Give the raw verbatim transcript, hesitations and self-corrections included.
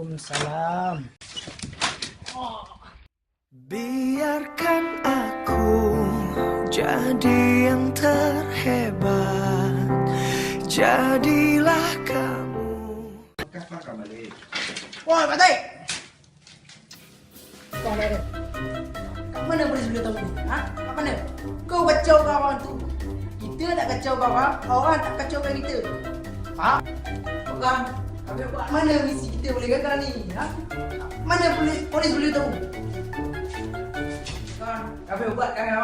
Waalaikumsalam. Biarkan aku jadi yang terhebat. Jadilah kamu. Woi, Pak Taib! Kong Taib! Kat mana polis boleh tahu ni? Ha? Kat mana? Kau kacau kawan tu. Kita nak kacau kawan, orang tak kacau kat kita. Faham? Bukan. Tapi kat mana misi kita boleh gagal ni? Ha? Mana polis, polis boleh tahu? Bukan. Tapi ubat kan, ha?